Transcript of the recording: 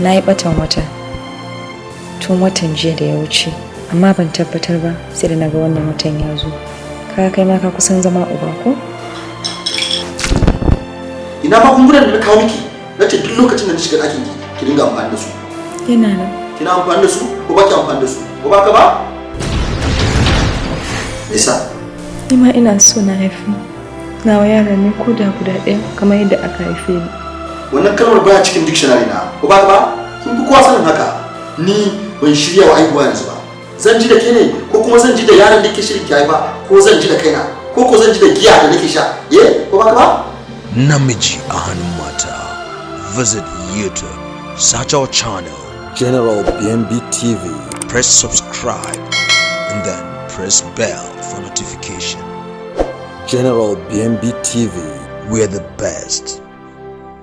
Na yi ɓatan wata tun watan jiya da ya wuce, amma ban tabbatar ba sai da na ga wannan watan ya zo. Ka kai ma ka kusan zama uba, ko? Ina magungunan da na kawo miki? Na ce duk lokacin da na shiga ɗakin ki, ki dinga amfani da su. Yana nan. Kina amfani da su ko ba ki amfani da su? Ko ba ka ba? Me yasa? Ni ma ina so na haifi nawa yaran ne, ko da guda ɗaya, kamar yadda aka haife ni. Wannan kalmar baya cikin dictionary na, ko ba ka ba? Kin fi kowa sanin haka. Ni ban shirya wa aihuwa yanzu ba. Zan ji da ke ne, ko kuma zan ji da yaron da ke shirin ki haifa, ko zan ji da kaina, ko zan ji da giya da nake sha? Eh, ko ba ka ba? Namiji a hannun mata. Visit YouTube, search our channel, General BNB TV. Press subscribe, and then press bell for notification. General BNB TV. We're the best.